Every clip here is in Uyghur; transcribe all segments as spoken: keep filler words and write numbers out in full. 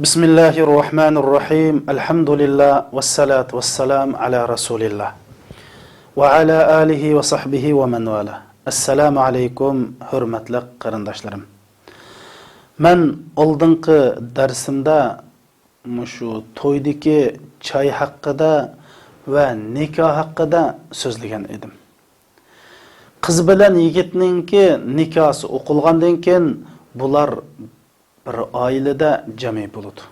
بسم الله الرحمن الرحيم. الحمد لله والصلاة والسلام على رسول الله وعلى آله وصحبه ومن والاه. السلام عليكم، ھۆرمەتلىك قېرىنداشلىرىم. مەن ئالدىنقى دەرسىمدە مۇشۇ تويدىكى چاي ھەققىدە ۋە نىكاھ ھەققىدە سۆزلىگەن ئىدىم. قىز بىلەن يىگىتنىڭكى نىكاھسى ئوقۇلغاندىن كېيىن بۇلار بىر ئائىلىدە جەمئىي بولىدۇ.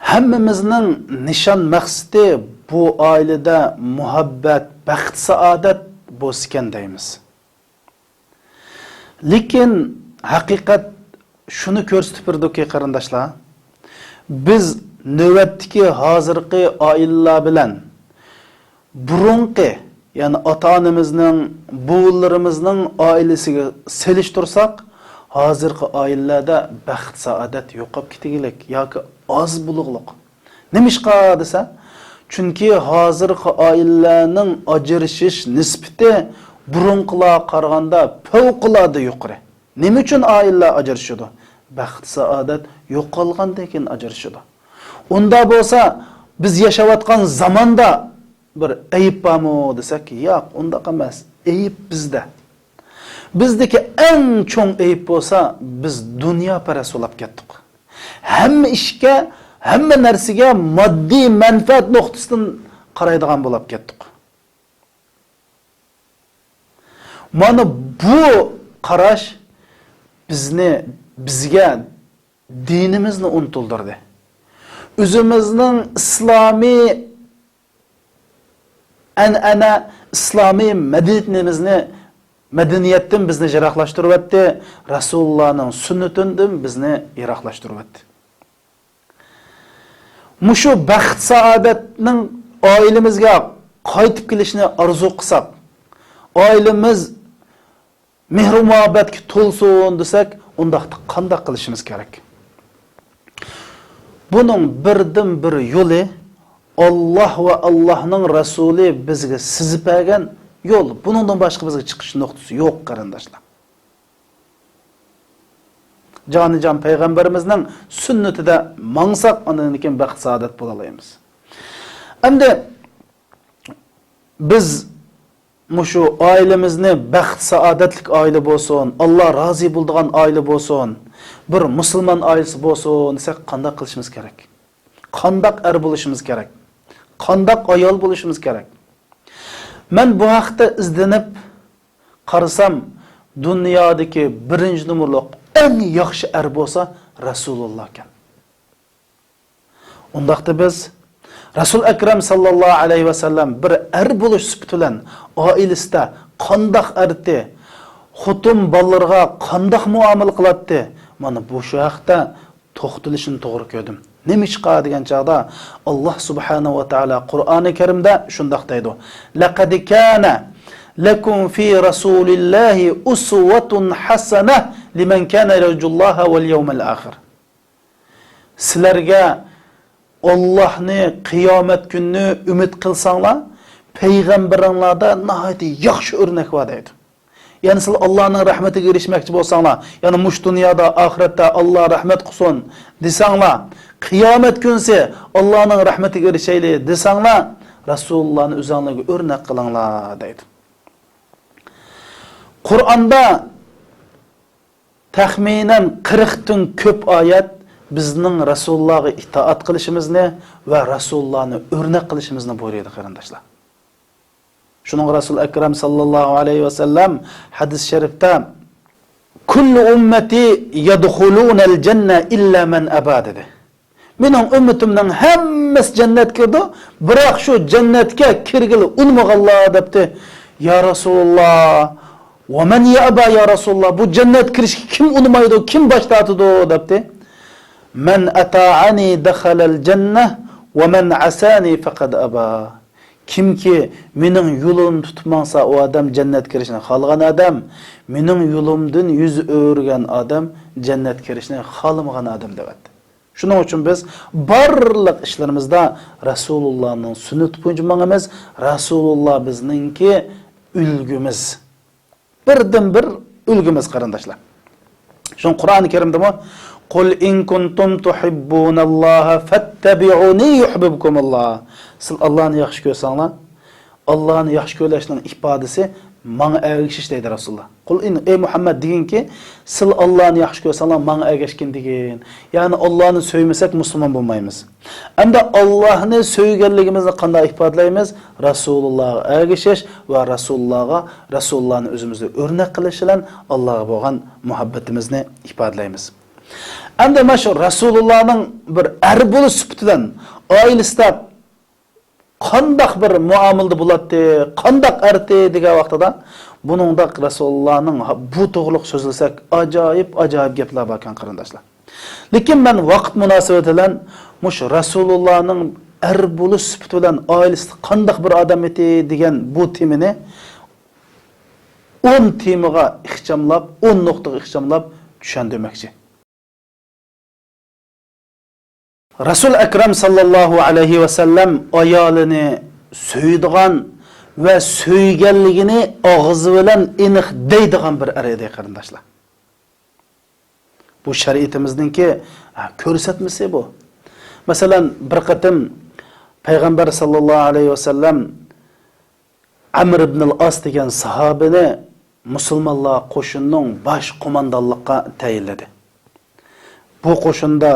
ھەممىمىزنىڭ نىشان مەقسىتى بۇ ئائىلىدە مۇھەببەت، بەخت، سائادەت بولسىكەن دەيمىز. لېكىن ھەقىقەت شۇنى كۆرسىتىپ بېرىدۇكى، قېرىنداشلار، بىز نۆۋەتتىكى ھازىرقى ئائىلىلەر بىلەن بۇرۇنقى، يەنى ئاتا-ئانىمىزنىڭ، بوۋىلىرىمىزنىڭ ئائىلىسىگە سېلىشتۇرساق، ھازىرقى ئائىلىلەردە بەخت-سائادەت يوقاپ كېتىگلىك ياكى ئاز بولۇقلۇق. نېمىشقا دېسە، چۈنكى ھازىرقى ئائىلىلەرنىڭ ئاجرىشىش نىسبىتى بۇرۇنقىلارغا قارىغاندا پەۋقۇلئاددە يۇقىرى. نېمە ئۈچۈن ئائىلىلەر ئاجرىشىدۇ؟ بەخت-سائادەت يوقالغاندىن كېيىن ئاجرىشىدۇ. ئۇنداق بولسا، بىز ياشاۋاتقان زاماندا بىر ئەيىب بارمۇ دېسەك، ياق، ئۇنداق ئەمەس. ئەيىب بىزدە. بىزدىكى ئەڭ چوڭ ئەيىب بولسا، بىز دۇنياپەرەس بولاپ كەتتۇق. ھەممە ئىشكە، ھەممە نەرسىگە ماددىي مەنپەئەت نۇقتىسىدىن قارايدىغان بولاپ كەتتۇق. مانا بۇ قاراش بىزنى، بىزگە دىنىمىزنى ئۇنتۇلدۇردى. ئۆزىمىزنىڭ ئىسلامىي ئەنئەنە، ئىسلامىي مەدەنىيىتىمىزنى، مەدەنىيەتتىن بىزنى يىراقلاشتۇرۇۋەتتى، رەسۇلۇللانىڭ سۈننىتىدىن بىزنى يىراقلاشتۇرۇۋەتتى. مۇشۇ بەخت-سائادەتنىڭ ئائىلىمىزگە قايتىپ كېلىشىنى ئارزۇ قىلساق، ئائىلىمىز مېھرى-مۇھەببەتكە تولسۇن دېسەك، ئۇنداقتا قانداق قىلىشىمىز كېرەك؟ بۇنىڭ بىردىنبىر يولى ئاللاھ ۋە ئاللاھنىڭ رەسۇلى بىزگە سىزىپ بەرگەن يول. بۇنىڭدىن باشقا بىزگە چىقىش نۇقتىسى يوق، قېرىنداشلار. جانىجان پەيغەمبىرىمىزنىڭ سۈننىتىدە ماڭساق، ئاندىن كېيىن بەخت-سائادەت بولالايمىز. ئەمدى بىز مۇشۇ ئائىلىمىزنى بەخت-سائادەتلىك ئائىلە بولسۇن، ئاللاھ رازى بولىدىغان ئائىلە بولسۇن، بىر مۇسۇلمان ئائىلىسى بولسۇن دېسەك، قانداق قىلىشىمىز كېرەك؟ قانداق ئەر بولۇشىمىز كېرەك؟ قانداق ئايال بولۇشىمىز كېرەك؟ مەن بۇ ھەقتە ئىزدىنىپ قارىسام، دۇنيادىكى بىرىنچى نومۇرلۇق ئەڭ ياخشى ئەر بولسا رەسۇلۇللاھكەن. ئۇنداقتا بىز رەسۇل ئەكرەم ساللاللاھۇ ئەلەيھى ۋەسەللەم بىر ئەر بولۇش سۈپىتى بىلەن ئائىلىسىدە قانداق ئەرتى، خوتۇن بالىلىرىغا قانداق مۇئامىلە قىلاتتى، مانا بۇ شۇ ھەقتە توختىلىشنى توغرا كۆردۈم. نېمىشقا دېگەن چاغدا، ئاللاھ سۇبھانەھۇ ۋە تائالا قۇرئانى كەرىمدە شۇنداق دەيدۇ: لەقەد كانە لەكۇم فى رەسۇلىللاھى ئۇسۋەتۇن ھەسەنە لىمەن كانە يەرجۇللاھە ۋەل يەۋمەل ئاخىر. سىلەرگە ئاللاھنى، قىيامەت كۈنىنى ئۈمىد قىلساڭلار، پەيغەمبىرىڭلاردا ناھايىتى ياخشى ئۆرنەك بار دەيدۇ. يەنى سىلەر ئاللاھنىڭ رەھمىتىگە ئېرىشمەكچى بولساڭلار، يەنى مۇشۇ دۇنيادا، ئاخىرەتتە ئاللاھ رەھمەت قىلسۇن دېسەڭلار، قىيامەت كۈنسى ئاللاھنىڭ رەھمىتىگە ئېرىشەيلى دېسەڭلار، رەسۇلۇللاھنى ئۆزۈڭلارغا ئۆرنەك قىلىڭلار دەيدۇ. قۇرئاندا تەخمىنەن قىرىقتىن كۆپ ئايەت بىزنىڭ رەسۇلۇللاھقا ئىتائەت قىلىشىمىزنى ۋە رەسۇلۇللاھنى ئۆرنەك قىلىشىمىزنى بۇيرۇيدۇ، قېرىنداشلار. شۇنىڭغا رەسۇل ئەكرەم ساللاللاھۇ ئەلەيھى ۋەسەللەم ھەدىس شەرىپتە، كۇللۇ ئۇممەتى يەدخۇلۇنەل جەننە ئىللا مەن ئەبا دېدى. مېنىڭ ئۈممىتىمنىڭ ھەممىسى جەننەتكە كىرىدۇ، بىراق شۇ جەننەتكە كىرگىلى ئۇنىمىغانلار دەپتى. يا رەسۇلۇللا، ۋە مەن يەئبا يا رەسۇلۇللا، بۇ جەننەتكە كىرىشكە كىم ئۇنىمايدۇ، كىم باش تارتىدۇ دەپتى. مەن ئەتائەنى دەخەلەل جەننە، ۋە مەن ئەسانى فەقەد ئەبا. كىمكى مېنىڭ يولۇمنى تۇتۇپ ماڭسا، ئۇ ئادەم جەننەتكە كىرىشنى خالىغان ئادەم، مېنىڭ يولۇمدىن يۈز ئۆرۈگەن ئادەم جەننەتكە كىرىشنى خالىمىغان ئادەم دەۋەتتى. شۇنىڭ ئۈچۈن بىز بارلىق ئىشلىرىمىزدا رەسۇلۇللانىڭ سۈننىتى بويىچە ماڭىمىز. رەسۇلۇللا بىزنىڭكى ئۈلگىمىز. بىردىنبىر ئۈلگىمىز، قېرىنداشلار. شۇڭا قۇرئان كەرىمدىمۇ، «قل إن كنتم تحبون الله فاتبعوني يحببكم الله.» سىز ئاللانى ياخشى كۆرسەڭلار، ئاللانى ياخشى كۆرۈشنىڭ ئىپادىسى ماڭا ئەگىشىش دەيدۇ رەسۇلۇللا. قۇل ئىن، ئەي مۇھەممەد دېگىنكى، سىز ئاللانى ياخشى كۆرسەڭلار ماڭا ئەگەشكىن دېگىن. يەنى ئاللانى سۆيمىسەك مۇسۇلمان بولمايمىز. ئەمدى ئاللانى سۆيگەنلىكىمىزنى قانداق ئىپادىلەيمىز؟ رەسۇلۇللاغا ئەگىشىش ۋە رەسۇلۇللاغا، رەسۇلۇللانى ئۆزىمىزدە ئۆرنەك قىلىش بىلەن ئاللاغا بولغان مۇھەببىتىمىزنى ئىپادىلەيمىز. ئەمدى مانا شۇ رەسۇلۇللانىڭ بىر ئەر بولۇش سۈپىتى بىلەن ئائىلىسىدە قانداق بىر مۇئامىلىدە بولاتتى، قانداق ئەرتى دېگەن ۋاقتىدا، بۇنىڭدا رەسۇلۇللانىڭ بۇ توغرىلىق سۆزلىسەك، ئاجايىپ، ئاجايىپ گەپلەر باركەن، قېرىنداشلار. لېكىن مەن ۋاقىت مۇناسىۋىتى بىلەن مۇشۇ رەسۇلۇللانىڭ ئەر بولۇش سۈپىتى بىلەن ئائىلىسىدە قانداق بىر ئادەم ئىدى دېگەن بۇ تېمىنى ئون تېمىغا ئىخچاملاپ، ئون نۇقتىغا ئىخچاملاپ چۈشەندۈرمەكچى. رەسۇل ئەكرەم ساللاللاھۇ ئەلەيھى ۋەسەللەم ئايالىنى سۆيىدىغان ۋە سۆيگەنلىكىنى ئاغزى بىلەن ئېنىق دەيدىغان بىر ئەر ئىدى، قېرىنداشلار. بۇ شەرىئىتىمىزنىڭكى، ھە، كۆرسەتمىسى بۇ. مەسىلەن، بىر قېتىم پەيغەمبەر ساللاللاھۇ ئەلەيھى ۋەسەللەم ئەمر ئىبنىل ئاس دېگەن ساھابىنى مۇسۇلمانلار قوشۇنىنىڭ باش قوماندانلىققا تەيىنلىدى. بۇ قوشۇندا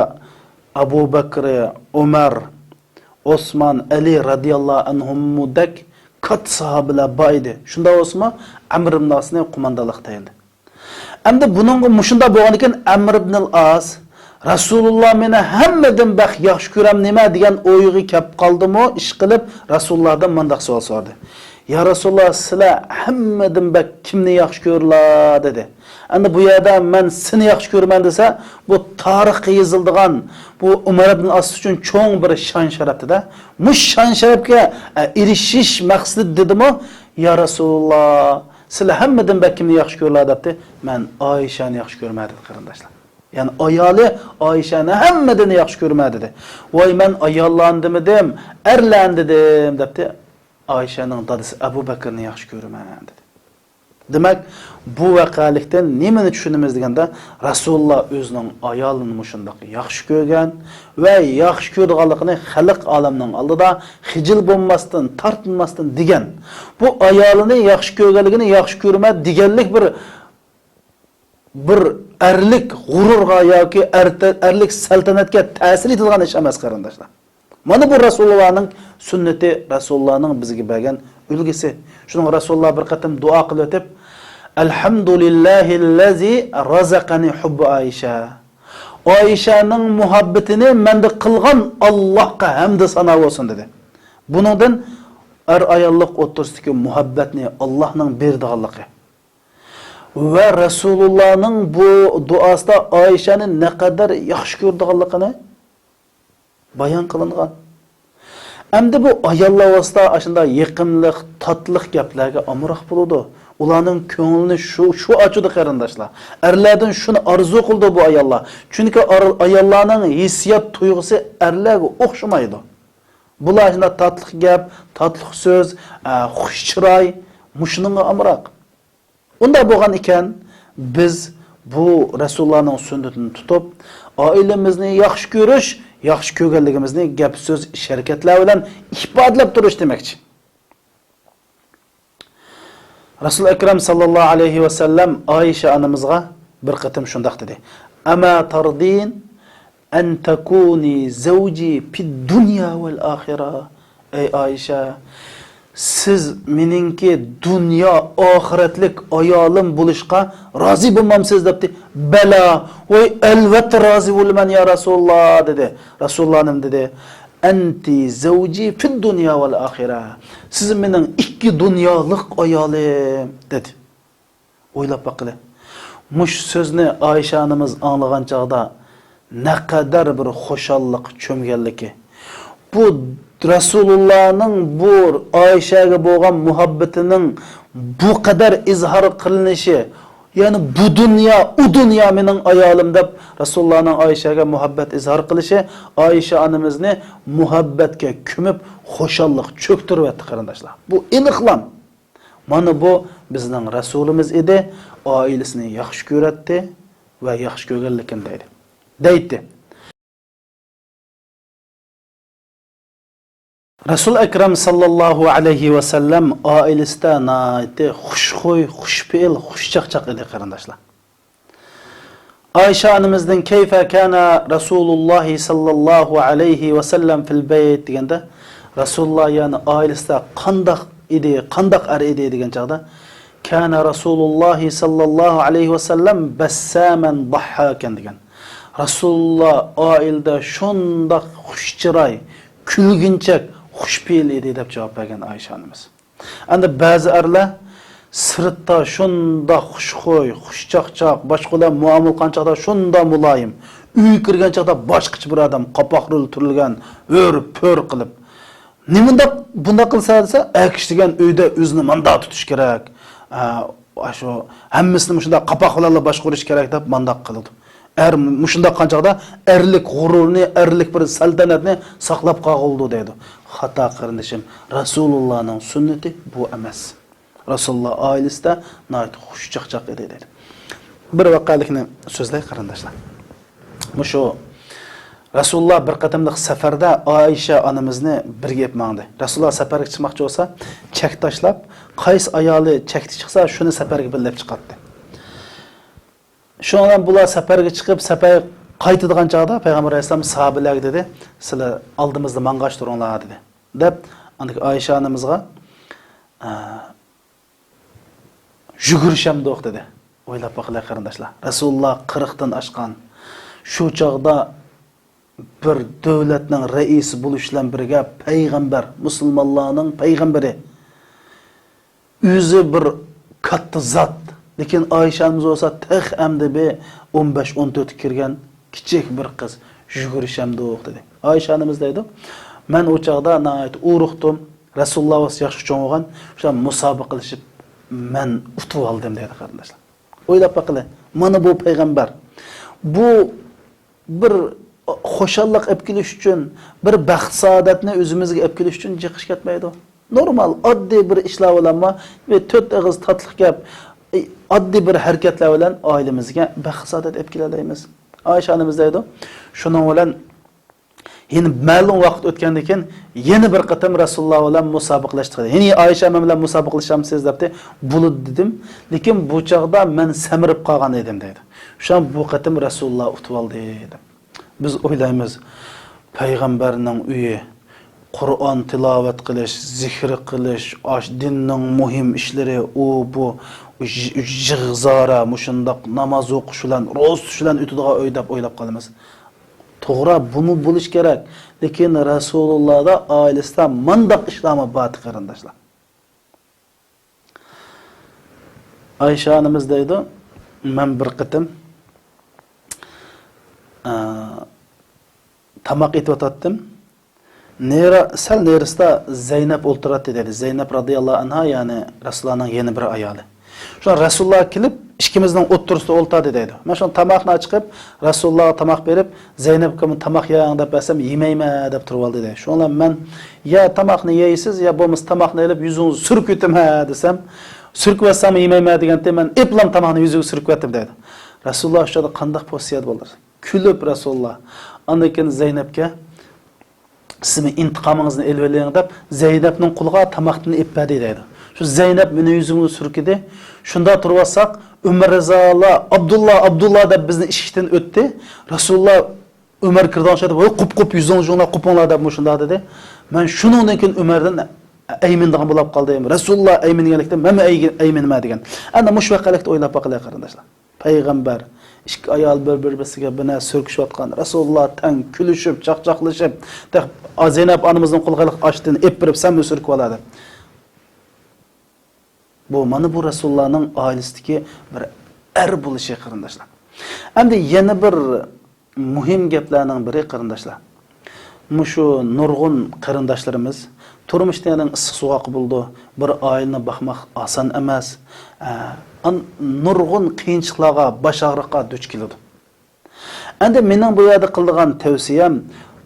ئەبۇ بەكرى، ئۆمەر، ئوسمان، ئەلى رەزىياللاھۇ ئەنھۇمدەك كاتتا ساھابىلەر بار ئىدى. شۇنداق بولسىمۇ، ئەمر ئىبنىل ئاسنى قوماندانلىققا تەيىنلىدى. ئەمدى بۇنىڭغا مۇشۇنداق بولغاندىكىن، ئەمر ئىبنىل ئاس، «رەسۇلۇللا مېنى ھەممىدىن بەك ياخشى كۆرەم نېمە؟» دېگەن ئويغا كەپ قالدىمۇ، ئىشقىلىپ رەسۇلۇللادىن مۇنداق سوئال سورىدى. «يا رەسۇلۇللا، سىلەر ھەممىدىن بەك كىمنى ياخشى كۆرىلا؟» دېدى. ئەمدى بۇ يەردە مەن سېنى ياخشى كۆرىمەن دېسە، بۇ تارىخقا يېزىلىدىغان، بۇ ئۆمەر ئىبنىل ئاس ئۈچۈن چوڭ بىر شان-شەرەپتە-دە. مۇشۇ شان-شەرەپكە، ئە، ئېرىشىش مەقسىتىدە دېدىمۇ، «يا رەسۇلۇللا، سىلەر ھەممىدىن بەك كىمنى ياخشى كۆرىلا؟» دەپتۇ. «مەن ئائىشەنى ياخشى كۆرىمەن» دېدى، قېرىنداشلار. يەنى ئايالى ئائىشەنى ھەممىدىن ياخشى كۆرىمەن دېدى. «ۋاي، مەن ئاياللارنى دېمىدىم، ئەرلەرنى دېدىم» دەپتۇ. «ئائىشەنىڭ دادىسى ئەبۇ بەكرىنى ياخشى كۆرىمەن» دېدى. دېمەك، بۇ ۋەقەلىكتىن نېمىنى چۈشىنىمىز دېگەندە، رەسۇلۇللا ئۆزىنىڭ ئايالىنى مۇشۇنداق ياخشى كۆرگەن ۋە ياخشى كۆرىدىغانلىقىنى خەلق ئالەمنىڭ ئالدىدا خىجىل بولماستىن، تارتىنماستىن دېگەن. بۇ ئايالىنى ياخشى كۆرگەنلىكىنى ياخشى كۆرىمەن دېگەنلىك بىر بىر ئەرلىك غۇرۇرغا ياكى ئەرتە-، ئەرلىك سەلتەنەتكە تەسىر يېتىدىغان ئىش ئەمەس، قېرىنداشلار. مانا بۇ رەسۇلۇللانىڭ سۈننىتى، رەسۇلۇللانىڭ بىزگە بەرگەن ئۈلگىسى. شۇنىڭغا رەسۇلۇللا بىر قېتىم دۇئا قىلىۋېتىپ، «ئەلھەمدۇلىللاھىللەزى رازەقەنى ھۇببە ئائىشە.» ئائىشەنىڭ مۇھەببىتىنى مەندە قىلغان ئاللاھقا ھەمدۇ سانا بولسۇن، دېدى. بۇنىڭدىن ئەر-ئاياللىق ئوتتۇرىسىدىكى مۇھەببەتنى ئاللاھنىڭ بېرىدىغانلىقى ۋە رەسۇلۇللانىڭ بۇ دۇئاسىدا ئائىشەنى نەقەدەر ياخشى كۆرىدىغانلىقىنى بايان قىلىنغان. ئەمدى بۇ ئاياللار ئارىسىدا ئاشۇنداق يېقىملىق، تاتلىق گەپلەرگە ئامراق بولىدۇ. ئۇلارنىڭ كۆڭلىنى شۇ، شۇ ئاچىدۇ، قېرىنداشلار. ئەرلەردىن شۇنى ئارزۇ قىلىدۇ بۇ ئاياللار. چۈنكى ئار-، ئاياللارنىڭ ھېسسىيات تۇيغۇسى ئەرلەرگە ئوخشىمايدۇ. بۇلار شۇنداق تاتلىق گەپ، تاتلىق سۆز، ئە، خۇش چىراي، مۇشۇنىڭغا ئامراق. ئۇنداق بولغان ئىكەن، بىز بۇ رەسۇلۇللانىڭ سۈننىتىنى تۇتۇپ، ئائىلىمىزنى ياخشى كۆرۈش، ياخشى كۆرگەنلىكىمىزنى گەپ-سۆز، ئىش-ھەرىكەتلەر بىلەن ئىپادىلەپ تۇرۇش دېمەكچى. رەسۇل ئەكرەم ساللاللاھۇ ئەلەيھى ۋەسەللەم ئائىشە ئانىمىزغا بىر قېتىم شۇنداق دېدى: «ئەما تەردىن ئەن تەكۇنى زەۋجى فىد دۇنيا ۋەل ئاخىرە.» ئەي ئائىشە، سىز مېنىڭكى دۇنيا ئاخىرەتلىك ئايالىم بولۇشقا رازى بولمامسىز؟ دەپتۇ. «بەلا، ۋاي، ئەلۋەتتە رازى بولىمەن، يا رەسۇلۇللا» دېدى. رەسۇلۇللا نېمە دېدى؟ «ئەنتى زەۋجى فىد دۇنيا ۋەل ئاخىرە.» سىز مېنىڭ ئىككى دۇنيالىق ئايالىم، دېدى. ئويلاپ باققىلى. مۇشۇ سۆزنى ئائىشە ئانىمىز ئاڭلىغان چاغدا نەقەدەر بىر خۇشاللىققا چۆمگەنلىكى. بۇ رەسۇلۇللانىڭ بۇ ئائىشەگە بولغان مۇھەببىتىنىڭ بۇ قەدەر ئىزھار قىلىنىشى، يەنى «بۇ دۇنيا، ئۇ دۇنيا مېنىڭ ئايالىم» دەپ رەسۇلۇللانىڭ ئائىشەگە مۇھەببەت ئىزھار قىلىشى ئائىشە ئانىمىزنى مۇھەببەتكە كۆمۈپ، خۇشاللىق چۆكتۈرۈۋەتتى، قېرىنداشلار. بۇ ئېنىقلام. مانا بۇ بىزنىڭ رەسۇلىمىز ئىدى، ئائىلىسىنى ياخشى كۆرەتتى، ۋە ياخشى كۆرگەنلىكىم دەيدۇ. دەيتتى. رەسۇل ئەكرەم ساللاللاھۇ ئەلەيھى ۋەسەللەم ئائىلىسىدە ناھايىتى خۇشخۇي، خۇشپېئىل، خۇشچاقچاق ئىدى، قېرىنداشلار. ئائىشە ئانىمىزدىن «كەيفە كانە رەسۇلۇللاھى ساللاللاھۇ ئەلەيھى ۋەسەللەم فىل بەيت» دېگەندە، رەسۇلۇللا يەنى ئائىلىسىدە قانداق ئىدى، قانداق ئەر ئىدى دېگەن چاغدا، «كانە رەسۇلۇللاھى ساللاللاھۇ ئەلەيھى ۋەسەللەم بەسسامەن ضەھھاكەن» دېگەن. رەسۇلۇللا ئائىلىدە شۇنداق خۇش چىراي، كۈلگۈنچەك، خۇشپېئىل ئىدى دەپ جاۋاب بەرگەن ئائىشە ئانىمىز. ئەمدى بەزى ئەرلەر سىرتتا شۇنداق خۇشخۇي، خۇشچاقچاق، باشقىلار مۇئامىلە قىلغان چاغدا شۇنداق مۇلايىم، ئۆيگە كىرگەن چاغدا باشقىچە بىر ئادەم، قاپاق رولى تۈرۈلگەن، ھۆر-پۆر قىلىپ. نېمانداق بۇنداق قىلسا دېسە، ئەر كىشى دېگەن ئۆيدە ئۆزىنى مانداق تۇتۇش كېرەك. ئە، شۇ ھەممىسىنى مۇشۇنداق قاپاق بىلەنلا باشقۇرۇش كېرەك دەپ مانداق قىلىدۇ. ئەر مۇشۇنداق قىلغان چاغدا ئەرلىك غۇرۇرنى، ئەرلىك بىر سەلتەنەتنى ساقلاپ قالغىلى دەيدۇ. خاتا، قېرىندىشىم، رەسۇلۇللانىڭ سۈننىتى بۇ ئەمەس. رەسۇلۇللا ئائىلىسىدە ناھايىتى خۇشچاقچاق ئىدى دەيدۇ. بىر ۋەقەلىكنى سۆزلەي، قېرىنداشلار. مۇشۇ رەسۇلۇللا بىر قېتىملىق سەپەردە ئائىشە ئانىمىزنى بىرگە ئېلىپ ماڭدى. رەسۇلۇللا سەپەرگە چىقماقچى بولسا، چەك تاشلاپ، قايسى ئايالى چەكتە چىقسا، شۇنى سەپەرگە بىللە ئېلىپ چىقاتتى. شۇنىڭ بىلەن بۇلار سەپەرگە چىقىپ، سەپەرگە قايتىدىغان چاغدا پەيغەمبەر ئەلەيھىسسالام ساھابىلەرگە دېدى، «سىلەر ئالدىمىزدا ماڭغاچ تۇرۇڭلار» دېدى. دەپ، ئاندىن كېيىن ئائىشە ئانىمىزغا، ئە، «يۈگۈرۈشەمدۇق» دېدى. ئويلاپ باقىلى، قېرىنداشلار. رەسۇلۇللا قىرىقتىن ئاشقان. شۇ چاغدا بىر دۆلەتنىڭ رەئىسى بولۇش بىلەن بىرگە پەيغەمبەر، مۇسۇلمانلارنىڭ پەيغەمبىرى. ئۆزى بىر كاتتا زات. لېكىن ئائىشە ئانىمىز بولسا تېخى ئەمدى بىر ئون بەش، ئون تۆتكە كىرگەن كىچىك بىر قىز. «يۈگۈرۈشەمدۇق» دېدى. ئائىشە ئانىمىز دەيدۇ، «مەن ئۇ چاغدا ناھايىتى ئورۇقتۇم. رەسۇلۇللا بولسا ياخشى چوڭ بولغان. شۇ مۇسابىقىلىشىپ مەن ئۇتۇپ ئالدىم» دەيدۇ، قېرىنداشلار. ئويلاپ باقىلى، مانا بۇ پەيغەمبەر. بۇ بىر خۇشاللىق ئېلىپ كېلىش ئۈچۈن، بىر بەخت-سائادەتنى ئۆزىمىزگە ئېلىپ كېلىش ئۈچۈن جىق ئىش كەتمەيدۇ. نورمال، ئاددىي بىر ئىشلار بىلەنمۇ، بىر تۆت ئېغىز تاتلىق گەپ، ئاددىي بىر ھەرىكەتلەر بىلەن ئائىلىمىزگە بەخت-سائادەت ئېلىپ كېلەلەيمىز. ئائىشە ئانىمىز دەيدۇ، شۇنىڭ بىلەن يەنە مەلۇم ۋاقىت ئۆتكەندىن كېيىن يەنە بىر قېتىم رەسۇلۇللا بىلەن مۇسابىقىلەشتى. يەنە ئائىشە ئانام بىلەن مۇسابىقىلىشامسىز دەپتۇ. بولىدۇ دېدىم. لېكىن بۇ چاغدا مەن سەمرىپ قالغان ئىدىم دەيدۇ. شۇڭا بۇ قېتىم رەسۇلۇللا ئۇتۇپ ئالدى دەپ. بىز ئويلايمىز، پەيغەمبەرنىڭ ئۆيى، قۇرئان تىلاۋەت قىلىش، زىكىر قىلىش، ئاش دىننىڭ مۇھىم ئىشلىرى، ئۇ، بۇ، يىغ-، يىغزارا، مۇشۇنداق ناماز ئوقۇش بىلەن، روزا تۇتۇش بىلەن ئۆتىدىغان ئۆي دەپ ئويلاپ قالىمىز. توغرا، بۇمۇ بولۇش كېرەك. لېكىن رەسۇلۇللادا، ئائىلىسىدە مانداق ئىشلارمۇ بار، قېرىنداشلار. ئائىشە ئانىمىز دەيدۇ، مەن بىر قېتىم، ئە، تاماق ئېتىۋاتاتتىم. نېرى، سەل نېرىسىدا زەينەپ ئولتۇراتتى دەيدۇ. زەينەپ رازىياللاھۇ ئەنھا، يەنى رەسۇلۇللانىڭ يەنە بىر ئايالى. شۇ رەسۇلۇللا كېلىپ، ئىككىمىزنىڭ ئوتتۇرىسىدا ئولتۇردى دەيدۇ. مەن شۇ تاماقنى چىقىپ، رەسۇلۇللاغا تاماق بېرىپ، زەينەپكىمۇ تاماق يەڭ دەپ بەرسەم، يېمەيمەن دەپ تۇرۇۋالدى دەيدۇ. شۇنىڭ بىلەن مەن، يا تاماقنى يەيسىز، يا بولمىسا تاماقنى ئېلىپ يۈزىڭىزنى سۈركىۋېتىمەن دېسەم، سۈركىۋەتسەڭمۇ يېمەيمەن دېگەنتى، مەن ئېلىپلا تاماقنى يۈزىگە سۈركىۋەتتىم دەيدۇ. رەسۇلۇللا شۇ چاغدا قانداق پوزىتسىيەدە بولدى؟ كۈلۈپ رەسۇلۇللا. ئاندىن كېيىن زەينەپكە، سىزمۇ ئىنتىقامىڭىزنى ئېلىۋېلىڭ دەپ، زەينەپنىڭ قولىغا تاماقتىن ئېلىپ بەردى دەيدۇ. شۇ زەينەپ مېنىڭ يۈزۈمنى سۈركىدى. شۇنداق تۇرۇۋاتساق، ئۆمەر رىزالار، ئابدۇللا، ئابدۇللا دەپ بىزنى ئىشىكتىن ئۆتتى. رەسۇلۇللا ئۆمەر كىرىدىغان چاغدا، ۋاي، قوپ، قوپ، يۈزۈڭلار، قوپۇڭلار دەپ مۇشۇنداق دېدى. مەن شۇنىڭدىن كېيىن ئۆمەردىن ئەيمىنىدىغان بولۇپ قالدىم. رەسۇلۇللا ئەيمىنگەنلىكتىن مەنمۇ ئەيگە-، ئەيمىنىمەن دېگەن. ئەنە مۇشۇ ۋەقەلىكتە ئويلاپ باقىلى، قېرىنداشلار. پەيغەمبەر، ئىككى ئايال بىر-بىرسىگە بىنە سۈركىشىۋاتقان، رەسۇلۇللا تەڭ كۈلۈشۈپ، چاقچاقلىشىپ، تېخى زەينەپ ئانىمىزنىڭ قولىغا ئاشتىن ئېلىپ بېرىپ، سەنمۇ سۈركىۋالا دەپ. بۇ، مانا بۇ رەسۇلۇللانىڭ ئائىلىسىدىكى بىر ئەر بولۇشى، قېرىنداشلار. ئەمدى يەنە بىر مۇھىم گەپلەرنىڭ بىرى، قېرىنداشلار. مۇشۇ نۇرغۇن قېرىنداشلىرىمىز تۇرمۇشتا يەنە ئىسسىق سوغۇق بولىدۇ. بىر ئائىلىنى باقماق ئاسان ئەمەس. ئە، ئان-، نۇرغۇن قىيىنچىلىقلارغا، باش ئاغرىققا دۇچ كېلىدۇ. ئەمدى مېنىڭ بۇ يەردە قىلىدىغان تەۋسىيەم،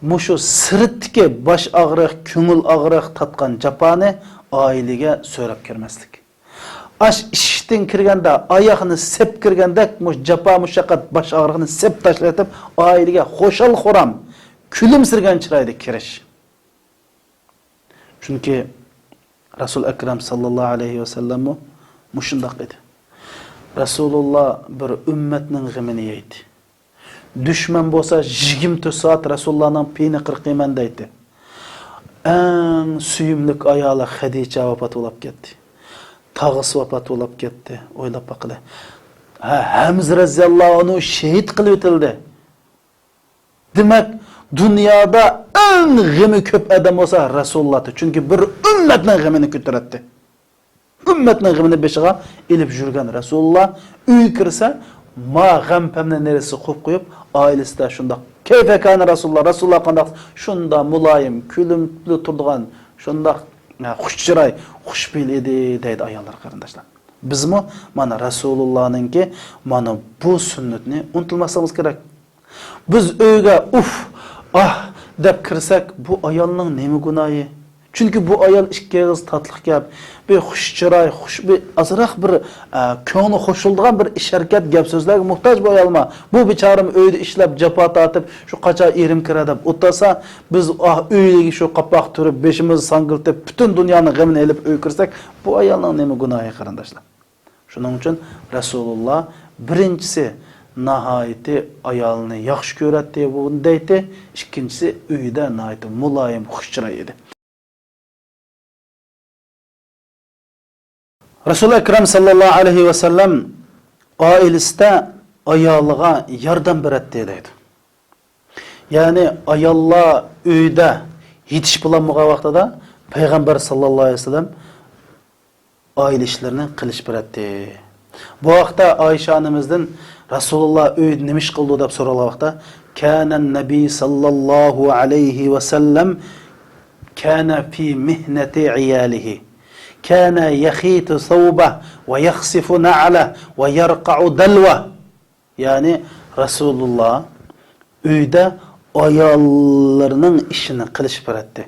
مۇشۇ سىرتتىكى باش ئاغرىق، كۆڭۈل ئاغرىق تارتقان جاپانى ئائىلىگە سۆرەپ كىرمەسلىك. ئاش ئىش ئىشتىن كىرگەندە، ئاياغنى سەپ كىرگەندەك، مۇشۇ جاپا مۇشەققەت، باش ئاغرىقنى سەپ تاشلىۋېتىپ، ئائىلىگە خۇشال-خۇرام، كۈلۈمسىرىگەن چىرايدا كىرىش. چۈنكى رەسۇل ئەكرەم ساللاللاھۇ ئەلەيھى ۋەسەللەممۇ مۇشۇنداق ئىدى. رەسۇلۇللا بىر ئۈممەتنىڭ غېمىنى يەيتتى. دۈشمەن بولسا يىگىرمە تۆت سائەت رەسۇلۇللانىڭ پېيىنى قىرقىمەن دەيتتى. ئەڭ سۆيۈملۈك ئايالى خەدىچە ۋاپات بولۇپ كەتتى. تاغىسى ۋاپات بولۇپ كەتتى. ئويلاپ باقىلى. ھە، ھەمزە رەزىياللاھۇ ئەنھۇ شېھىت قىلىۋېتىلدى. دېمەك، دۇنيادا ئەڭ غېمى كۆپ ئادەم بولسا رەسۇلۇللاھتى. چۈنكى بىر ئۈممەتنىڭ غېمىنى كۆتۈرەتتى. ئۈممەتنىڭ غېمىنى بېشىغا ئېلىپ يۈرگەن رەسۇلۇللا ئۆيگە كىرسە، ما غەم-پەمنى نېرىسى قويۇپ قويۇپ، ئائىلىسىدە شۇنداق كەيپەكانە رەسۇلۇللا، رەسۇلۇللا قانداق شۇنداق مۇلايىم، كۈلۈملۈك تۇرىدىغان، شۇنداق، ھە، خۇش چىراي، خۇش پېئىل ئىدى دەيدۇ ئاياللار، قېرىنداشلار. بىزمۇ مانا رەسۇلۇللانىڭكى مانا بۇ سۈننىتىنى ئۇنتۇماسلىقىمىز كېرەك. بىز ئۆيگە ئۇف، ئاھ دەپ كىرسەك، بۇ ئايالنىڭ نېمە گۇناھى؟ چۈنكى بۇ ئايال ئىككى ئېغىز تاتلىق گەپ، بىر خۇش چىراي، خۇش، بىر ئازراق بىر، ئە، كۆڭلى خۇشالدىغان بىر ئىش-ھەرىكەت، گەپ-سۆزلەرگە موھتاج بۇ ئايالمۇ. بۇ بىچارىمۇ ئۆيدە ئىشلەپ، جاپا تارتىپ، شۇ قاچان ئېرىم كىرەر دەپ ئولتۇرسا، بىز، ئاھ، ئۆيدىكى شۇ قاپاق تۈرۈپ، بېشىمىزنى ساڭگىلىتىپ، پۈتۈن دۇنيانىڭ غېمىنى ئېلىپ ئۆيگە كىرسەك، بۇ ئايالنىڭ نېمە گۇناھى، قېرىنداشلار؟ شۇنىڭ ئۈچۈن رەسۇلۇللا بىرىنچىسى ناھايىتى ئايالىنى ياخشى كۆرەتتى، بۇنى دەيتتى. ئىككىنچىسى ئۆيىدە ناھايىتى مۇلايىم، خۇش چىراي ئىدى. رەسۇل ئەكرەم ساللاللاھۇ ئەلەيھى ۋەسەللەم ئائىلىسىدە ئايالىغا ياردەم بېرەتتى دەيدۇ. يەنى ئاياللار ئۆيدە يېتىشىپ بولالمىغان ۋاقتىدا پەيغەمبەر ساللاللاھۇ ئەلەيھى ۋەسەللەم ئائىلە ئىشلىرىنى قىلىشىپ بېرەتتى. بۇ ھەقتە ئائىشە ئانىمىزدىن رەسۇلۇللا ئۆيدە نېمە ئىش قىلىدۇ دەپ سورالغان ۋاقىتتا، كان النبي صلى الله عليه وسلم كان في مهنة عياله، كان يخيط ثوبه ويخصف نعله ويرقع دلوه. يەنى رەسۇلۇللا ئۆيدە ئاياللىرىنىڭ ئىشىنى قىلىشىپ بېرەتتى.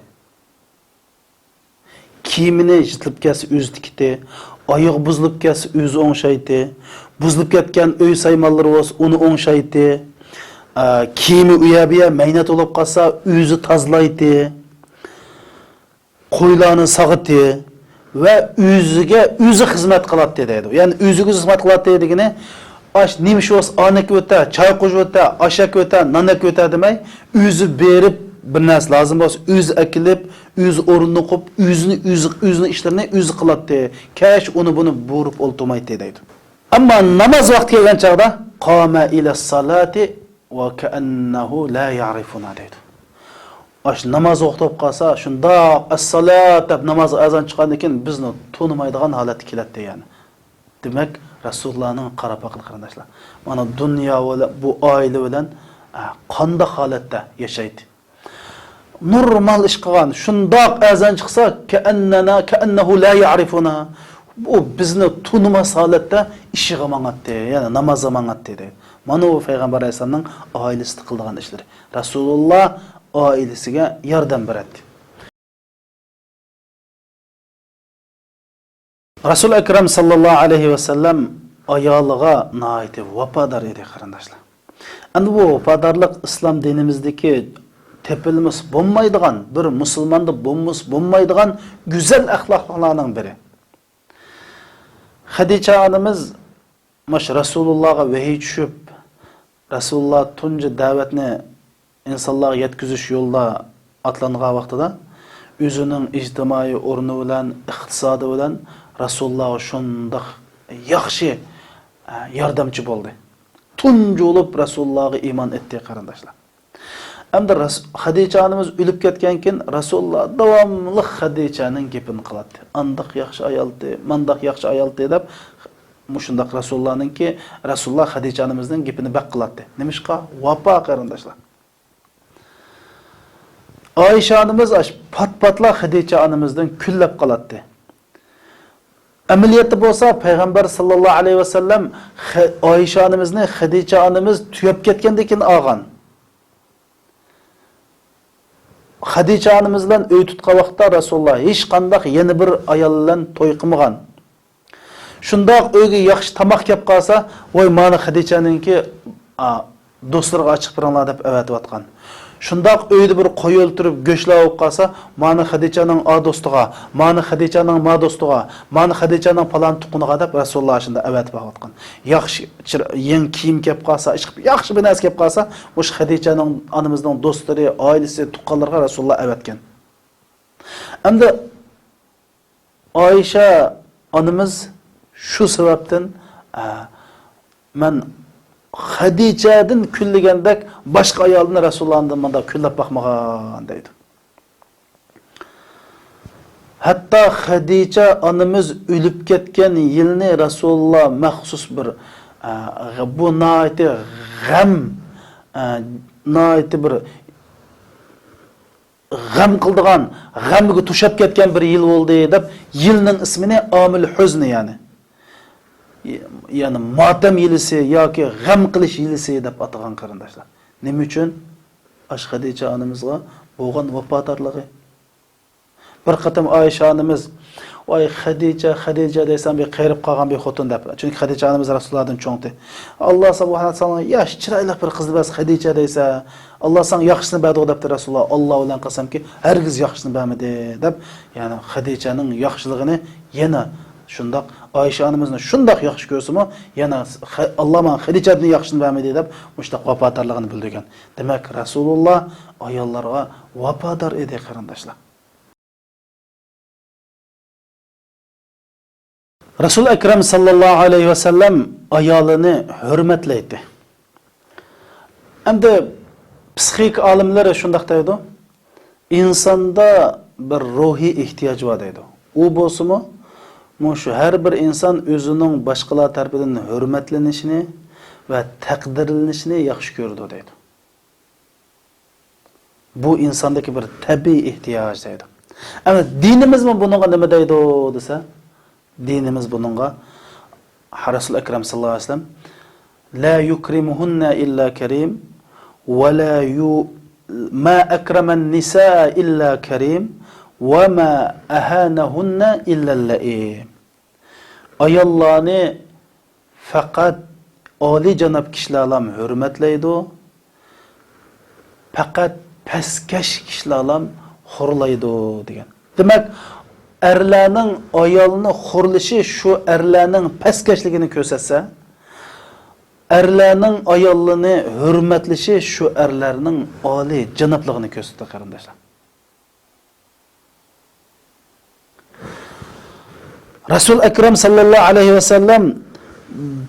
كىيىمىنى يىرتىلىپ كەتسە ئۆزى تىكتى، ئايىغى بۇزۇلۇپ كەتسە ئۆزى ئوڭشايتتى، بۇزۇلۇپ كەتكەن ئۆي سايمانلىرى بولسا ئۇنى ئوڭشايتتى، ئە، كىيىمى ئۇيە-بۇيە مەينەت بولۇپ قالسا ئۆزى تازىلايتتى. قويلارنى ساغىتى ۋە ئۆزىگە ئۆزى خىزمەت قىلاتتى دەيدۇ. يەنى ئۆزىگە ئۆزى خىزمەت قىلاتتى دېگىنى، ئاش نېمە ئىش بولسا ئانىكى ئۆتە، چاي قۇيۇش ئۆتە، ئاش ئەكى ئۆتە، نان ئەكى ئۆتە دېمەي، ئۆزى بېرىپ، بىر نەرسە لازىم بولسا ئۆزى ئەكېلىپ، ئۆزى ئورنىنى قويۇپ، ئۆزىنى، ئۆزى، ئۆزىنىڭ ئىشلىرىنى ئۆزى قىلاتتى. كەچ ئۇنى بۇنى بۇيرۇپ ئولتۇرمايتتى دەيدۇ. ئەمما ناماز ۋاقتى كەلگەن چاغدا، قام إلى الصلاة وكأنه لا يعرفنا دەيدۇ. ئاشۇ ناماز ۋاقتى بولۇپ قالسا، شۇنداق ئەسسالات دەپ نامازغا ئەزان چىققاندىن كېيىن بىزنى تونۇمايدىغان ھالەتتە كېلەتتى يەنى. دېمەك، رەسۇلۇللانىڭ قاراپ باقىلى قېرىنداشلار. مانا دۇنيا بىلەن، بۇ ئائىلە بىلەن، ئە، قانداق ھالەتتە ياشايتتى؟ نورمال ئىش قىلغان، شۇنداق ئەزان چىقسا، كەئەننەنا، كەئەننەھۇ لا يەئرىفۇنا. ئۇ بىزنى تونۇماس ھالەتتە ئىشىغا ماڭاتتى، يەنى نامازغا ماڭاتتى دەيدۇ. مانا بۇ پەيغەمبەر ئەلەيھىسسالامنىڭ ئائىلىسىدە قىلىدىغان ئىشلىرى. رەسۇلۇللا ئائىلىسىگە ياردەم بېرەتتى. رەسۇل ئەكرەم ساللاللاھۇ ئەلەيھى ۋەسەللەم ئايالىغا ناھايىتى ۋاپادار ئىدى، قېرىنداشلار. ئەمدى بۇ ۋاپادارلىق ئىسلام دىنىمىزدىكى تېپىلمىسا بولمايدىغان، بىر مۇسۇلماندا بولمىسا بولمايدىغان گۈزەل ئەخلاقلارنىڭ بىرى. خەدىچە ئانىمىز مۇشۇ رەسۇلۇللاغا ۋەھىي چۈشۈپ، رەسۇلۇللا تۇنجى دەۋەتنى ئىنسانلارغا يەتكۈزۈش يولىدا ئاتلانغان ۋاقتىدا، ئۆزىنىڭ ئىجتىمائىي ئورنى بىلەن، ئىقتىسادى بىلەن رەسۇلۇللاغا شۇنداق ياخشى، ئە، ياردەمچى بولدى. تۇنجى بولۇپ رەسۇلۇللاغا ئىمان ئېيتتى، قېرىنداشلار. ئەمدى رەس-، خەدىچە ئانىمىز ئۆلۈپ كەتكەن كېيىن، رەسۇلۇللا داۋاملىق خەدىچەنىڭ گېپىنى قىلاتتى. ئانداق ياخشى ئايالتى، مانداق ياخشى ئايالتى دەپ، مۇشۇنداق رەسۇلۇللانىڭكى، رەسۇلۇللا خەدىچە ئانىمىزنىڭ گېپىنى بەك قىلاتتى. نېمىشقا؟ ۋاپا، قېرىنداشلار. ئائىشە ئانىمىز ئاش-، پات-پاتلا خەدىچە ئانىمىزدىن كۈنلەپ قالاتتى. ئەمەلىيەتتە بولسا، پەيغەمبەر ساللاللاھۇ ئەلەيھى ۋەسەللەم خە-، ئائىشە ئانىمىزنى خەدىچە ئانىمىز تۈگەپ كەتكەندىن كېيىن ئالغان. خەدىچە ئانىمىز بىلەن ئۆي تۇتقان ۋاقىتتا رەسۇلۇللا ھېچقانداق يەنە بىر ئايال بىلەن توي قىلمىغان. شۇنداق ئۆيگە ياخشى تاماق كەپ قالسا، ۋاي، مانا خەدىچەنىڭكى، ئا، دوستلىرىغا ئاچىقىپ بېرىڭلار دەپ ئەۋەتىۋاتقان. شۇنداق ئۆيدە بىر قوي ئۆلتۈرۈپ گۆشلەر بولۇپ قالسا، مانا خەدىچەنىڭ ئا دوستىغا، مانا خەدىچەنىڭ ما دوستىغا، مانا خەدىچەنىڭ پالان تۇغقىنىغا دەپ رەسۇلۇللا شۇنداق ئەۋەتىپ بېرىۋاتقان. ياخشى چىر-، يېڭى كىيىم كەپ قالسا، ئىشقىلىپ ياخشى بىر نەرسە كەپ قالسا، مۇشۇ خەدىچەنىڭ، ئانىمىزنىڭ دوستلىرى، ئائىلىسى، تۇغقانلىرىغا رەسۇلۇللا ئەۋەتكەن. ئەمدى ئائىشە ئانىمىز شۇ سەۋەبتىن، ئە، مەن خەدىچەدىن كۈنلىگەندەك باشقا ئايالنى رەسۇلۇللانىڭدىن مۇنداق كۈنلەپ باقمىغان دەيدۇ. ھەتتا خەدىچە ئانىمىز ئۆلۈپ كەتكەن يىلنى رەسۇلۇللا مەخسۇس بىر، ئە، بۇ ناھايىتى غەم، ئە، ناھايىتى بىر غەم قىلىدىغان، غەمگە توشاپ كەتكەن بىر يىل بولدى دەپ، يىلنىڭ ئىسمىنى ئامىل ھۇزنى، يەنى، يەنى ماتەم يىلىسى ياكى غەم قىلىش يىلىسى دەپ ئاتىغان، قېرىنداشلار. نېمە ئۈچۈن؟ ئاشۇ خەدىچە ئانىمىزغا بولغان ۋاپادارلىقى. بىر قېتىم ئائىشە ئانىمىز، ۋاي، خەدىچە، خەدىچە دەيسەن، بىر قېرىپ قالغان بىر خوتۇن دەپ. چۈنكى خەدىچە ئانىمىز رەسۇلۇللادىن چوڭتى. ئاللا سۇبھانەھۇ ۋە تائالا ياش، چىرايلىق بىر قىزنى بەرسە خەدىچە دەيسەن. ئاللا ساڭا ياخشىسىنى بەردىغۇ دەپتۇ رەسۇلۇللا. ئاللا بىلەن قەسەمكى، ھەرگىز ياخشىسىنى بەرمىدى دەپ، يەنى خەدىچەنىڭ ياخشىلىقىنى يەنە شۇنداق ئائىشە ئانىمىزنى شۇنداق ياخشى كۆرسىمۇ، يەنە خە-، ئاللا ماڭا خەدىچەدىن ياخشىسىنى بەرمىدى دەپ مۇشۇنداق ۋاپادارلىقىنى بىلدۈرگەن. دېمەك، رەسۇلۇللا ئاياللارغا ۋاپادار ئىدى، قېرىنداشلار. رەسۇل ئەكرەم ساللاللاھۇ ئەلەيھى ۋەسەللەم ئايالىنى ھۆرمەتلەيتتى. ئەمدى پسىخىكا ئالىملىرى شۇنداق دەيدۇ، ئىنساندا بىر روھىي ئېھتىياج بار دەيدۇ. ئۇ بولسىمۇ، مۇشۇ ھەر بىر ئىنسان ئۆزىنىڭ باشقىلار تەرىپىدىن ھۆرمەتلىنىشىنى ۋە تەقدىرلىنىشىنى ياخشى كۆرىدۇ دەيدۇ. بۇ ئىنساندىكى بىر تەبىئىي ئېھتىياج دەيدۇ. ئەمما دىنىمىزمۇ بۇنىڭغا نېمە دەيدۇ دېسە، دىنىمىز بۇنىڭغا، رەسۇل ئەكرەم ساللاللاھۇ ئەلەيھى ۋەسەللەم، لا يۇكرىمۇھۇننە ئىللا كەرىم، ۋە لا يۇ-، ما ئەكرەمەن نىسا ئىللا كەرىم، ۋە ما ئەھانەھۇننە ئىللا لەئىم. ئاياللارنى پەقەت ئالىيجاناب كىشىلەرلام ھۆرمەتلەيدۇ، پەقەت پەسكەش كىشىلەرلام خورلايدۇ دېگەن. دېمەك، ئەرلەرنىڭ ئايالنى خورلىشى شۇ ئەرلەرنىڭ پەسكەشلىكىنى كۆرسەتسە، ئەرلەرنىڭ ئاياللىرىنى ھۆرمەتلىشى شۇ ئەرلەرنىڭ ئالىيجانابلىقىنى كۆرسىتىدۇ، قېرىنداشلار. رەسۇل ئەكرەم ساللاللاھۇ ئەلەيھى ۋەسەللەم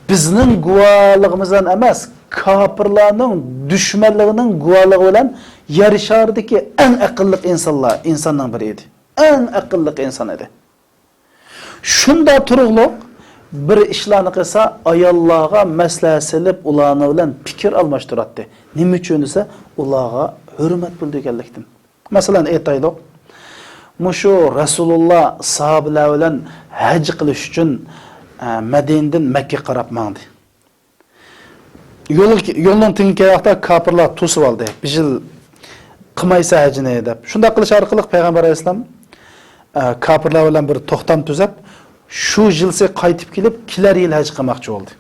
بىزنىڭ گۇۋاھلىقىمىز بىلەن ئەمەس، كاپىرلارنىڭ دۈشمەنلىرىنىڭ گۇۋاھلىقى بىلەن يەر شارىدىكى ئەڭ ئەقىللىق ئىنسانلار، ئىنساننىڭ بىرى ئىدى. ئەڭ ئەقىللىق ئىنسان ئىدى. شۇنداق تۇرۇقلۇق بىر ئىشلارنى قىلسا، ئاياللارغا مەسلىھەت سېلىپ، ئۇلارنىڭ بىلەن پىكىر ئالماشتۇراتتى. نېمە ئۈچۈن دېسە، ئۇلارغا ھۆرمەت بىلدۈرگەنلىكتىن. مەسىلەن، ئېيتايلۇق، مۇشۇ رەسۇلۇللا ساھابىلەر بىلەن ھەج قىلىش ئۈچۈن، ئە، مەدىنىدىن مەككىگە قاراپ ماڭدى. يول، يولنىڭ تېڭىگە كەلگەن ۋاقىتتا كاپىرلار توسۇۋالدى. بىر يىل قىلمايسەن ھەجنى دەپ. شۇنداق قىلىش ئارقىلىق پەيغەمبەر ئەلەيھىسسالام، ئە، كاپىرلار بىلەن بىر توختام تۈزەپ، شۇ يىلسى قايتىپ كېلىپ، كېلەر يىل ھەج قىلماقچى بولدى.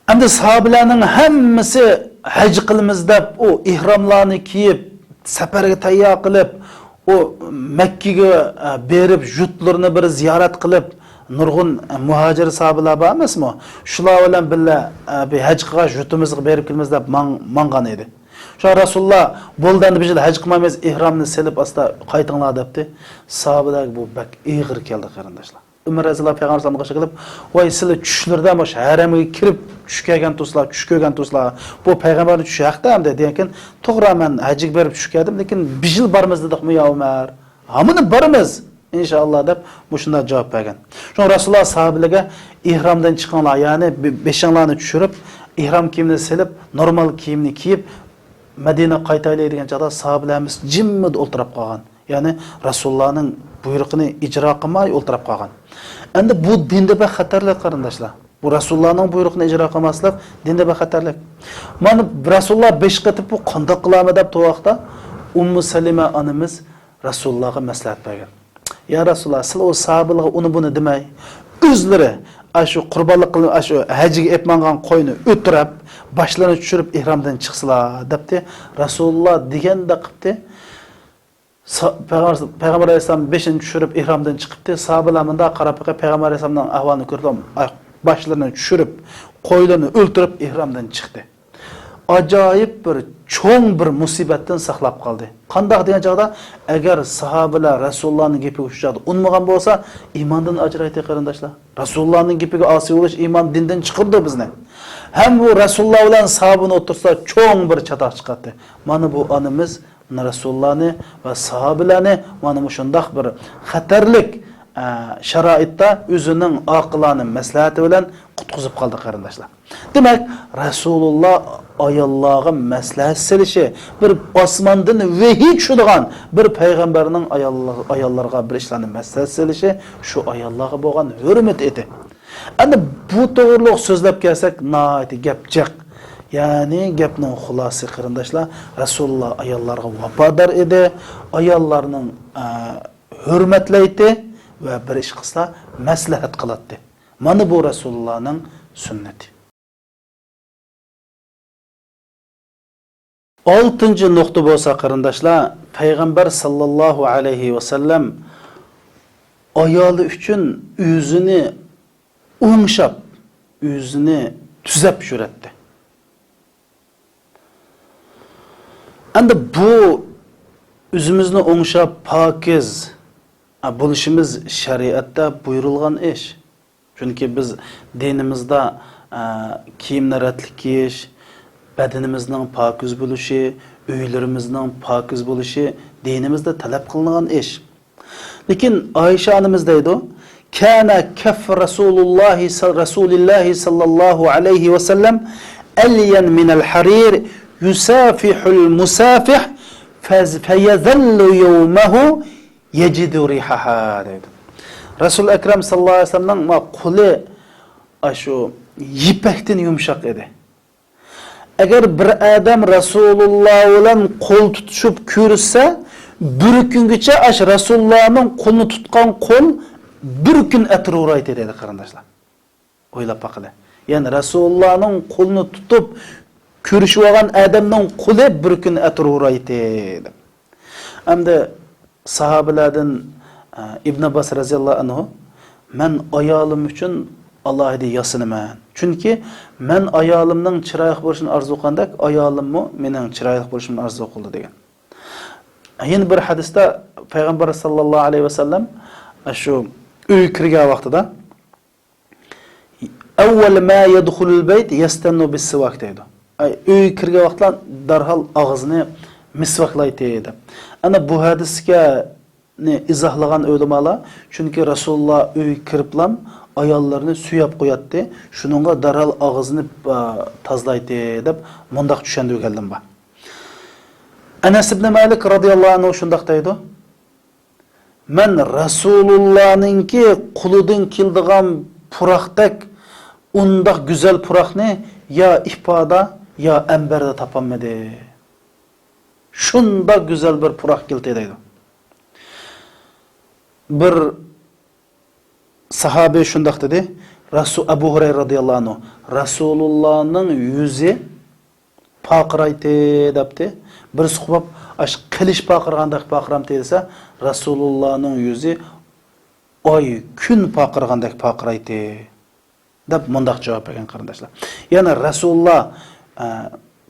ئەمدى ساھابىلەرنىڭ ھەممىسى ھەج قىلىمىز دەپ، ئۇ ئېھراملارنى كىيىپ، سەپەرگە تەييار قىلىپ، ئۇ مەككىگە، ئە، بېرىپ، يۇرتلىرىنى بىر زىيارەت قىلىپ، نۇرغۇن، ئە، مۇھاجىر ساھابىلەر بار ئەمەسمۇ؟ شۇلار بىلەن بىللە، ئە، بىر ھەج قىلغاچ يۇرتىمىزغا بېرىپ كېلىمىز دەپ ماڭ-، ماڭغان ئىدى. شۇڭا رەسۇلۇللا، بولدى، ئەمدى بىز ھەج قىلمايمىز، ئېھرامنى سېلىپ ئاستا قايتىڭلار دەپتۇ. ساھابىلەرگە بۇ بەك ئېغىر كەلدى، قېرىنداشلار. ئۆمەر رەزىياللاھۇ پەيغەمبەر ساللاللاھۇ ئەلەيھى ۋەسەللەمگە قارشى كېلىپ، ۋاي، سىلەر چۈشلىرىدە مۇشۇ ھەرەمگە كىرىپ چۈش كۆرگەن تۇرسىلار، چۈش كۆرگەن تۇرسىلار. بۇ پەيغەمبەرنىڭ چۈشى ھەقتە ئەمدى دېگەنكىن، توغرا، مەن ھەجگە بېرىپ چۈش كۆردۈم، لېكىن بىر يىل بارىمىز دېدۇقمۇ يا ئۆمەر؟ ھامىنى بارىمىز، ئىنشائاللا دەپ مۇشۇنداق جاۋاب بەرگەن. شۇڭا رەسۇلۇللا ساھابىلەرگە ئېھرامدىن چىقىڭلار، يەنى بې-، بېشىڭلارنى چۈشۈرۈپ، ئېھرام كىيىمنى سېلىپ، نورمال كىيىمنى كىيىپ، مەدىنىگە قايتايلى دېگەن چاغدا ساھابىلەر ھەممىسى جىممىدە ئولتۇراپ قالغان. يەنى رەسۇلۇللانىڭ بۇيرۇقىنى ئىجرا قىلماي ئولتۇراپ قالغان. ئەمدى بۇ دىندا بەك خەتەرلىك، قېرىنداشلار. بۇ رەسۇلۇللانىڭ بۇيرۇقىنى ئىجرا قىلماسلىق دىندا بەك خەتەرلىك. مانا رەسۇلۇللا بەش قېتىپ بۇ قانداق قىلارمەن دەپ تۇرغان ۋاقىتتا ئۇممۇ سەلىمە ئانىمىز رەسۇلۇللاغا مەسلىھەت بەرگەن. يا رەسۇلاللا، سىلەر ئۇ ساھابىلەرگە ئۇنى بۇنى دېمەي، ئۆزلىرى ئاشۇ قۇربانلىق قىلىپ، ئاشۇ ھەجگە ئېلىپ ماڭغان قوينى ئۆلتۈرۈپ، باشلىرىنى چۈشۈرۈپ ئېھرامدىن چىقسىلا، دەپتى. رەسۇلاللا دېگەندەك قىپتى. سا-، پەيغەمبەر، پەيغەمبەر ئەلەيھىسسالام بېشىنى چۈشۈرۈپ ئېھرامدىن چىقىپتى. ساھابىلەر مۇنداق قاراپ بېقىپ، پەيغەمبەر ئەلەيھىسسالامنىڭ ئەھۋالىنى كۆرۈپ، ئاي، باشلىرىنى چۈشۈرۈپ، قويلىرىنى ئۆلتۈرۈپ ئېھرامدىن چىقتى. ئاجايىپ بىر چوڭ بىر مۇسىبەتتىن ساقلاپ قالدى. قانداق دېگەن چاغدا، ئەگەر ساھابىلەر رەسۇلۇللانىڭ گېپىگە شۇ چاغدا ئۇنىمىغان بولسا، ئىماندىن ئاجرايتتى، قېرىنداشلار. رەسۇلۇللانىڭ گېپىگە ئاسىي بولۇش ئىمان دىندىن چىقىرىدۇ بىزنى. ھەم بۇ رەسۇلۇللا بىلەن ساھابىنىڭ ئوتتۇرىسىدا چوڭ بىر چاتاق چىقاتتى. مانا بۇ ئانىمىز رەسۇلۇللانى ۋە ساھابىلەرنى مانا مۇشۇنداق بىر خەتەرلىك، ئە، شارائىتتا ئۆزىنىڭ ئاقىلانە مەسلىھەتى بىلەن قۇتقۇزۇپ قالدى، قېرىنداشلار. دېمەك، رەسۇلۇللا ئاياللارغا مەسلىھەت سېلىشى، بىر ئاسماندىن ۋەھىي چۈشىدىغان بىر پەيغەمبەرنىڭ ئاياللار-، ئاياللارغا بىر ئىشلارنى مەسلىھەت سېلىشى شۇ ئاياللارغا بولغان ھۆرمىتى ئىدى. ئەمدى بۇ توغرۇلۇق سۆزلەپ كەلسەك، ناھايىتى گەپ جىق. يەنى گەپنىڭ خۇلاسىسى، قېرىنداشلار، رەسۇلۇللا ئاياللارغا ۋاپادار ئىدى، ئاياللارنىڭ، ئە، ھۆرمەتلەيتتى ۋە بىر ئىش قىلسا مەسلىھەت قىلاتتى. مانا بۇ رەسۇلۇللانىڭ سۈننىتى. ئالتىنچى نۇقتا بولسا، قېرىنداشلار، پەيغەمبەر ساللاللاھۇ ئەلەيھى ۋەسەللەم ئايالى ئۈچۈن ئۆزىنى ئوڭشاپ، ئۆزىنى تۈزەپ يۈرەتتى. ئەمدى بۇ ئۆزىمىزنى ئوڭشاپ، پاكىز بولۇشىمىز شەرىئەتتە بۇيرۇلغان ئىش. چۈنكى بىز دىنىمىزدا، ئە، كىيىمنى رەتلىك كىيىش، بەدىنىمىزنىڭ پاكىز بولۇشى، ئۆيلىرىمىزنىڭ پاكىز بولۇشى دىنىمىزدا تەلەپ قىلىنغان ئىش. لېكىن ئائىشە ئانىمىز دەيدۇ، كان كف رسول الله صل-، رسول الله صلى الله عليه وسلم ألين من الحرير يسافح المسافح فز-، فيظل يومه يجد ريحها دەيدۇ. رەسۇل ئەكرەم ساللاللاھۇ ئەلەيھى ۋەسەللەمنىڭ ما قولى ئاشۇ يىپەكتىن يۇمشاق ئىدى. ئەگەر بىر ئادەم رەسۇلۇللا بىلەن قول تۇتۇشۇپ كۆرۈشسە، بىر كۈنگىچە ئاشۇ رەسۇلۇللانىڭ قولىنى تۇتقان قول بىر كۈن ئەتىر ئۇرايتتى دەيدۇ، قېرىنداشلار. ئويلاپ باقىلى. يەنى رەسۇلۇللانىڭ قولىنى تۇتۇپ كۆرۈشۈۋالغان ئادەمنىڭ قولى بىر كۈن ئەتىر ئۇرايتتى دەپ. ئەمدى ساھابىلەردىن، ئە، ئىبن ئابباس رەزىياللاھۇ ئەنھۇ، مەن ئايالىم ئۈچۈن ئالاھىدە ياسىنىمەن. چۈنكى مەن ئايالىمنىڭ چىرايلىق بولۇشىنى ئارزۇ قىلغاندەك، ئايالىممۇ مېنىڭ چىرايلىق بولۇشۇمنى ئارزۇ قىلىدۇ دېگەن. يەنە بىر ھەدىستە پەيغەمبەر ساللاللاھۇ ئەلەيھى ۋەسەللەم شۇ ئۆيگە كىرگەن ۋاقتىدا، أول ما يدخل البيت يستن بالسواك دەيدۇ. ئەي، ئۆيگە كىرگەن ۋاقىتلا دەرھال ئاغزىنى مىسۋاكلايتتى دەپ. ئەنە بۇ ھەدىسكە نى ئىزاھلىغان ئۆلىمالار، چۈنكى رەسۇلۇللا ئۆيگە كىرىپلام ئاياللىرىنى سۆيەپ قوياتتى، شۇنىڭغا دەرھال ئاغزىنى، ئا، تازىلايتتى دەپ مۇنداق چۈشەندۈرگەنلىرىم بار. ئەنەس ئىبنى مالىك رازىياللاھۇ ئەنھۇ شۇنداق دەيدۇ، مەن رەسۇلۇللانىڭكى قولىدىن كېلىدىغان پۇراقتەك ئۇنداق گۈزەل پۇراقنى يا ئىپادا، يا ئەمبەردە تاپالمىدىم. شۇنداق گۈزەل بىر پۇراق كېلىتتى دەيدۇ. بىر ساھابى شۇنداق دېدى، رەسۇ-، ئەبۇ ھۇرەيرە رازىياللاھۇ ئەنھۇ، رەسۇلۇللانىڭ يۈزى پارقىرايتتى دەپتۇ. بىرسى قوپۇپ، ئاش قىلىچ پارقىرىغاندەك پارقىرامتى دېسە، رەسۇلۇللانىڭ يۈزى ئاي، كۈن پارقىرىغاندەك پارقىرايتتى. دەپ مۇنداق جاۋاب بەرگەن، قېرىنداشلار. يەنى رەسۇلۇللا، ئە،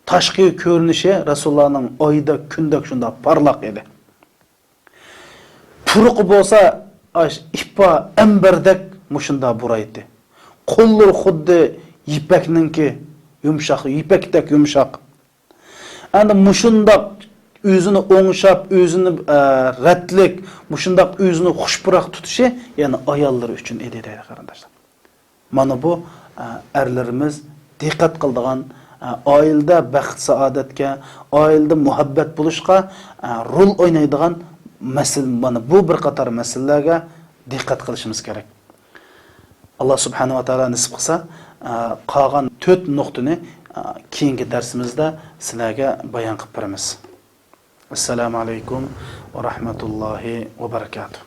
تاشقى كۆرۈنۈشى رەسۇلۇللانىڭ ئايدەك، كۈندەك شۇنداق پارلاق ئىدى. پۇرىقى بولسا، ئاش ئىپا ئەمبەردەك مۇشۇنداق بۇرايتتى. قوللىرى خۇددى يىپەكنىڭكى يۇمشاق، يىپەكتەك يۇمشاق. ئەنە مۇشۇنداق ئۆزىنى ئوڭشاپ، ئۆزىنى، ئە، رەتلىك، مۇشۇنداق ئۆزىنى خۇش پۇراق تۇتۇشى يەنە ئاياللىرى ئۈچۈن ئىدى دەيدۇ، قېرىنداشلار. مانا بۇ، ئە، ئەرلىرىمىز دىققەت قىلىدىغان، ئە، ئائىلىدە بەخت-سائادەتكە، ئائىلىدە مۇھەببەت بولۇشقا، ئە، رول ئوينايدىغان مەسىلە، مانا بۇ بىر قاتار مەسىلىلەرگە دىققەت قىلىشىمىز كېرەك. ئاللا سۇبھانەھۇ ۋە تائالا نېسىپ قىلسا، ئە، قالغان تۆت نۇقتىنى، ئە، كېيىنكى دەرسىمىزدە سىلەرگە بايان قىلىپ بېرىمىز. ئەسسالامۇ ئەلەيكۇم ۋە رەھمەتۇللاھى ۋە بەرەكاتۇھ.